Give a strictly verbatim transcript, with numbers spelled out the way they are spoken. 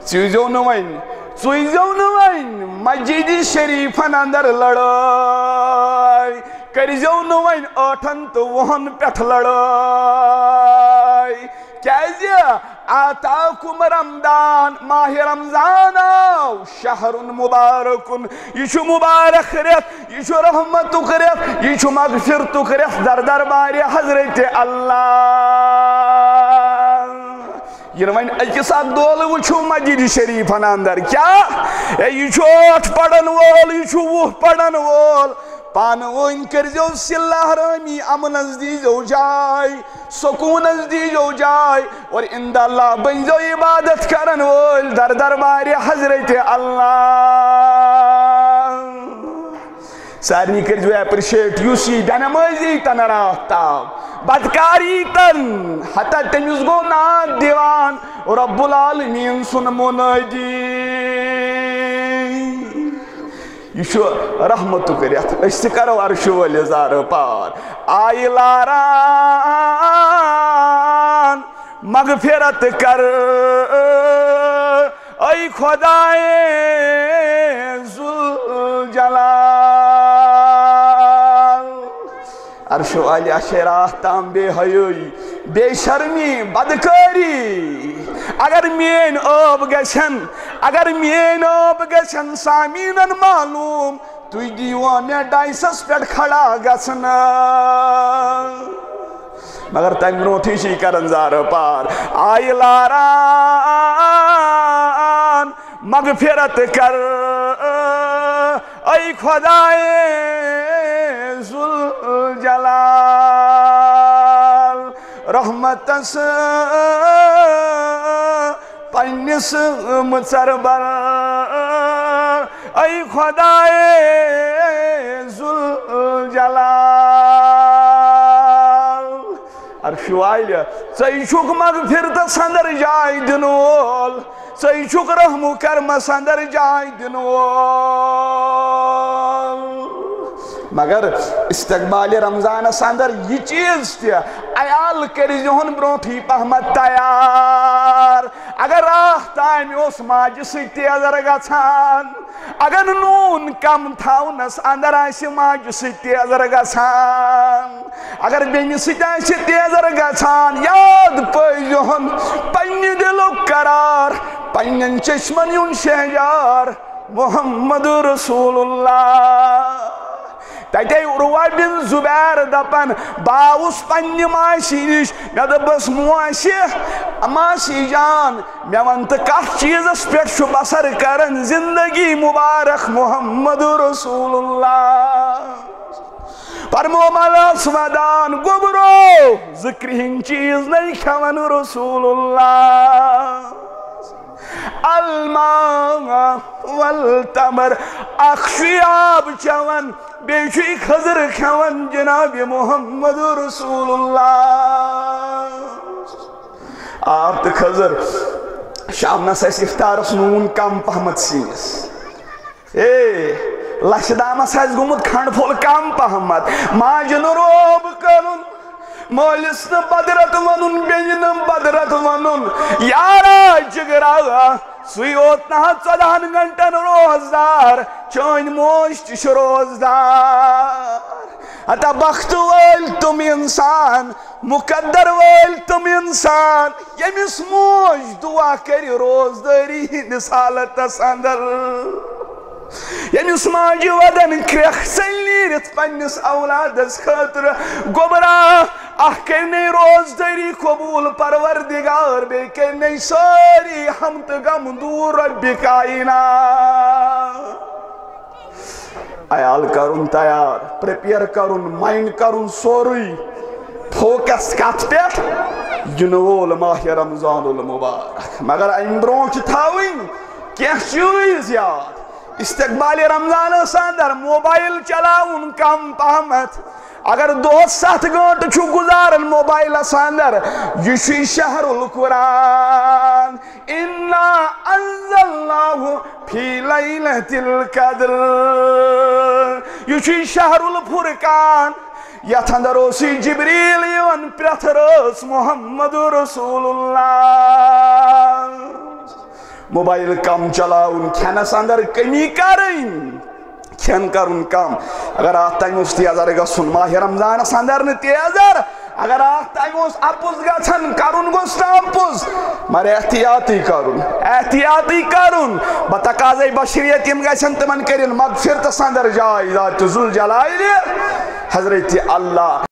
ژُیزیو نہٕ وۄنۍ، ژُیزیو نہٕ وۄنۍ مسجد شریفن اندر لڑٲے، کٔرزیو نہٕ وۄنۍ ٲٹھن تہٕ وُہن پٮ۪ٹھ لڑٲے۔ کیازِ؟ آتاکم رمضان، ماہِ رمضان آو، شہر مبارک، یہِ چھُ مبارک رٮ۪تھ، یہِ چھُ رحمتُک رٮ۪تھ، یہِ چھُ مغفرتُک رٮ۪تھ، در دربارِ حضرت اللہ۔ ییٚلہِ وۄنۍ أکِس اکھ دولہٕ وٕچھِو مسجد شریفن اندر، کیٛاہ؟ اے، یہِ چھُ ٲٹھ پرن وول، یہِ چھُ وُہ پرن وول۔ پانہٕ ؤنۍ کٔرۍزیو صلہ رحمی، امنس دیٖزیو جاے، سکوٗنس دیٖزیو جاے، اور عند اللہ بٔنۍزیو عبادت کرن وٲلۍ در دربارِ حضرت اللہ۔ سارنٕے کٔرۍزیو appreciate، یُس یی بے نمٲزی تن راتھ تام، بدکاری تن، ہتا تٔمِس گوٚو ناد دِوان رب العالمین سُنٛد منٲدی۔ یہِ چھُ رحمتُک رٮ۪تھ، أسۍ تہِ کرو عرشہِ وٲلِس زارٕ پار۔ آیہِ لاران مغفرت کر، اے خدائے ذوالجلال۔ عرشہِ والیا چھے راتھ تام بے حیٲیی، بے شرمی، بدکٲری۔ اگر میٲنۍ ٲب گژھن، اگر میٲنۍ ٲب گژھن سامعیٖنن معلوم، تُہۍ دیٖوا مےٚ ڈایسس پٮ۪ٹھ کھڑا گژھنہٕ؟ مگر تمہِ برونٹھٕے چھِ یہِ کران زارٕ پار۔ آیہِ لاران مغفرت کر، اے خدائے ذوالجلال۔ رحمتس پننِس مُژر بر، اے خدائے ذوالجلال۔ عرشہِ والیا، ژے چھُکھ مغفرتس اندر جاے دِنہٕ وول، ژے چھُکھ رحم و کرمس اندر جاے دِنہٕ وول۔ مگر استقبال رمضانس اندر یہِ چیٖز تہِ، عیال کٔرِزِہُن برونٹھٕے پہمتھ تیار۔ اگر راتھ تامہِ اوس ماجہِ سۭتۍ تیزر گژھان، اگر نوٗن کم تھاونس اندر آسہِ ماجہِ سۭتۍ تیزر گژھان، اگر بیٚنہِ سۭتۍ آسہِ تیزر گژھان، یاد پٲیزِہُن پننہِ دِلُک قرار، پننٮ۪ن چشمن ہُنٛد شہجار محمد رسول اللہ۔ تتے عروہ بن زبیر دپان، بہٕ آوُس پننہِ ماسہِ نِش، مےٚ دوٚپُس، "موسہِ، ماسی جان، مےٚ وَن تہٕ کَتھ چیٖزس پٮ۪ٹھ چھُ بسر کران زندگی مبارک محمد رسول اللہ؟" فرمومس ودان، گوٚبرو، زٕ کرٛہِنۍ چیٖز نَے کھٮ۪وان رسول اللہ۔ الماء والتمر، اکھ چھُ آب چٮ۪وان، بیٚیہِ چھُ یہِ کھٔزٕر کھٮ۪وان جناب محمد رسول اللہ۔ آب تہٕ کھٔزٕر۔ شامنس آسہِ افطارس نوٗن کم پہمتھ سِنِس۔ اے، لچھِ دامس آسہِ گوٚمُت کھنڈ پھوٚل کم پہمتھ۔ ماجہِ نہٕ روب کرُن، مٲلِس نہٕ بدرت ونُن، بیٚنہِ نہٕ بدرت ونُن۔ یارا جگرا، سُے اوت نہ ژۄدہن گھنٹن روزدار، چٲنۍ موج تہِ چھِ روزدار۔ ہتا بخت وٲلۍ تِم انسان، مقدر وٲلۍ تِم انسان، ییٚمِس موج دعا کرِ روزدٲری ہٕنٛدِس حالتس اندر۔ ییٚمِس ماجہِ ودن کرٛٮ۪کھ ژٔلۍ نیٖرِتھ پننِس اولادس خٲطرٕ۔ گوٚبرا، اکھ کرنے روزدٲری قبول پروردگار، بیٚیہِ کرنے سٲری ہم تہٕ غم دوٗر رب کائنات۔ عیال کرُن تیار، prepare کرُن، mind کرُن سورُے focus کتھ پٮ۪ٹھ؟ یِنہٕ وول ماہِ رمضان المبارک۔ مگر امہِ برونٛٹھ چھِ تھاوٕنۍ کینٛہہ چیٖز یاد۔ استقبال رمضانس اندر موبایل چلاوُن کم پہمتھ۔ اگر دۄہس ستھ گٲنٛٹہٕ چھُ گُزاران موبایلس اندر، یہِ چھُے شہر القرآن۔ انا انزلناہ فی لیلۃ القدر۔ یہِ چھُے شہر الفرقان۔ یتھ اندر اوس یہِ جبریل یِوان پرٛٮ۪تھ رٲژ محمد رسول اللہ۔ موبایل کم چلاوُن، کھٮ۪نس اندر کمی کرٕنۍ، کھٮ۪ن کرُن کم۔ اگر اتھ تام اوس تیزر گژھُن، ماہ رمضانس اندر نہٕ تیزر، اگر اتھ تام اوس اپُز گژھان، کرُن گوٚژھ نہٕ اپُز، مگر احتیاطٕے کرُن، احتیاطٕے کرُن۔ بتقاضے بشریت یِم گژھن، تِمن کٔرِن مغفرتس اندر جاے ذات ذوالجلال حضرت اللہ۔